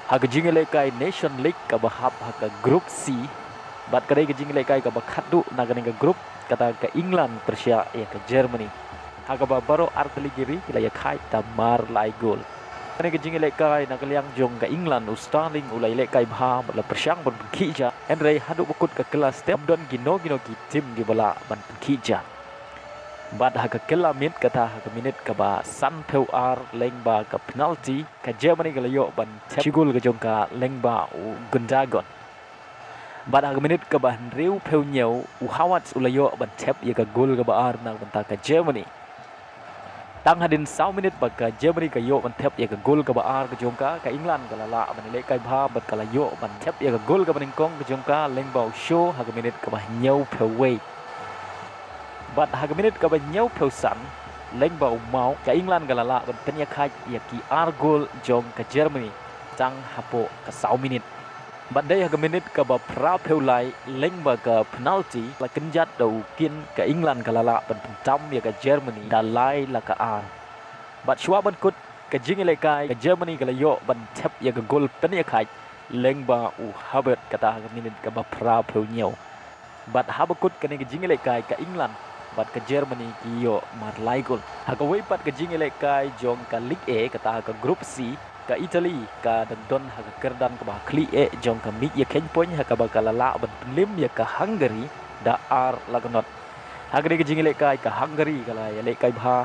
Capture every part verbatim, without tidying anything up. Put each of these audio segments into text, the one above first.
Ha ka jingïalehkai Nation League kaba hap ha ka Group C, bad ka dei ka jingïalehkai kaba khatduh na kane ka group, kata ka England pyrshah ïa ka Germany, ha kaba baroh artylli ki ri ki la ïakhih da mar lai gol. Kane ka jingïalehkai na ka liang jong ka England, u Sterling u la ïalehkai bha bad la pyrshang ban pynkhih jar, hynrei haduh ba kut ka kylla step ym don kino kino ki tim kiba lah ban pynkhih jar. Bad ha ka kylla miet, kata ha ka minit kaba sanphew ar lyngba ka penalty, ka Germany ka la ïoh ban thep shi gol ka jong ka lyngba u Gundogan. Bad ha ka minit kaba hynriewphew hynñiew, u Havertz u la ïoh ban thep ïa ka gol kaba ar na ka bynta ka Germany. Tang hadien saw minit ba ka Germany ka ïoh ban thep ïa ka gol kaba ar ka jong ka, ka England ka la lah ban ïalehkai bha bad ka la ïoh ban thep ïa ka gol kaba nyngkong ka jong ka lyngba u Shaw ha ka minit kaba hynñiewphew wei. Bad ha ka minit kaba hynñiewphew san, lyngba u Mount, ka England ka la lah ban pynïakhih ïa ki ar gol jong ka Germany tang hapoh ka saw minit. Bad dei ha ka minit kaba phraphew lai, lyngba ka penalty la kynjat da u Keane, ka England ka la lah ban pyntam ïa ka Germany da lai la ka ar. Bad shuwa ban kut ka jingïalehkai, ka Germany ka la ïoh ban thep ïa ka gol pynïakhih lyngba u Havertz, kata ha ka minit kaba phraphew hynñiew. Bad haba kut kane ka jingïalehkai, ka England bad ka Germany ki ïoh mar lai gol. Ha kawei pat ka jingïalehkai jong ka Ligue A, kata ha ka Group C, ka Italy ka dang don ha ka kyrdan kaba ha khlieh jong ka miej ïakheiñ point, ha kaba ka la lah ban pynlem ïa ka Hungary da ar la ka not. Ha kane ka jingïalehkai, ka Hungary ka la ïalehkai bha,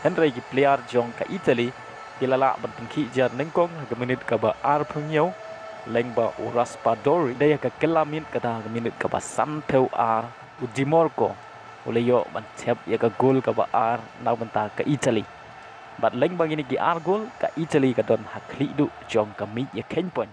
hynrei ki player jong ka Italy ki la lah ban pynkhih jar nyngkong ha ka minit kaba arphew hynñiew lyngba u Raspadori. Dei ha ka kylla miet, kata ha ka minit kaba sanphew ar, u Dimarco u la ïoh ban thep ïa ka gol kaba ar na ka bynta ka Italy. Bad lyngba kine ki ar gol, ka Italy ka don ha khlieh duh jong ka miej ïakheiñ point.